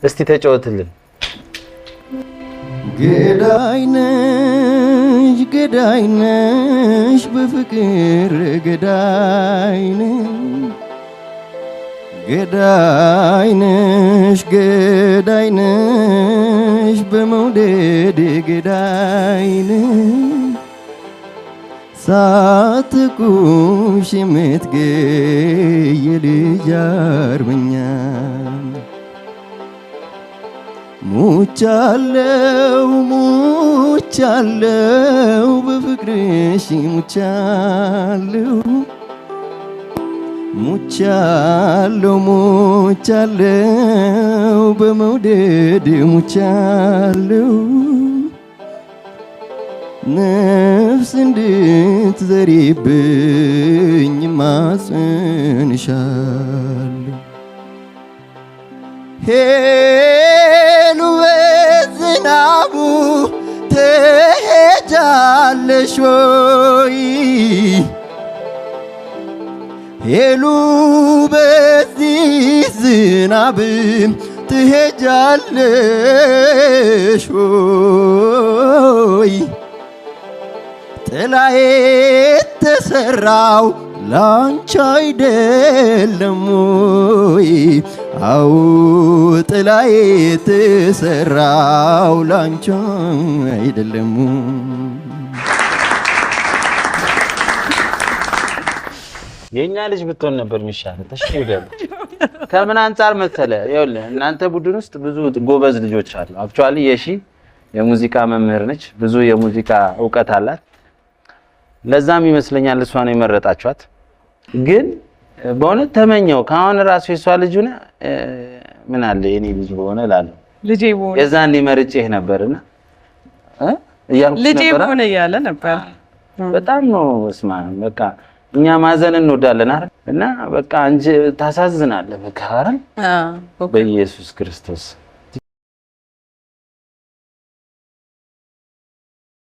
እስቲ ተጫወትልን። ገዳይ ነሽ ገዳይ ነሽ በፍቅር ገዳይ ነሽ ገዳይ ነሽ ገዳይ ነሽ በመውደድ ገዳይ ነሽ ሳትቁሽ የምትገይ የልጅ አርበኛ ሙቻለው ሙቻለው በፍቅርሽ ሙቻለው ሙቻለው ሙቻለው በመውደድ ሙቻለው ነፍስ እንድትዘሪብኝ ማጽንሻለሁ። ሄሉ በዝናቡ ትሄጃለሽ ወይ? ሄሉ በዚህ ዝናብ ትሄጃለሽ ወይ? ጥላዬ ተሰራው ላንቺ አይደለም ወይ? አው ጥላዬ ተሰራው ላንቺ አይደለም። የእኛ ልጅ ብትሆን ነበር የሚሻለው። ተሽሎኛል። ከምን አንጻር መሰለ? ይኸውልህ እናንተ ቡድን ውስጥ ብዙ ጎበዝ ልጆች አሉ። Actually የሺ የሙዚቃ መምህር ነች፣ ብዙ የሙዚቃ እውቀት አላት። ለዛም ይመስለኛል እሷን የመረጣችኋት። ግን በእውነት ተመኘው ከአሁን ራሱ የሷ ልጅ ሆነ ምን አለ የኔ ልጅ በሆነ እላለሁ። ልጄ በሆነ የዛኔ መርጬህ ነበርና እያልኩት ልጄ ነበረ። በሆነ እያለ ነበር። በጣም ነው ስማ፣ በቃ እኛ ማዘን እንወዳለን አይደል? እና በቃ እንጂ ታሳዝናለህ። በቃ አይደል? አዎ። በኢየሱስ ክርስቶስ።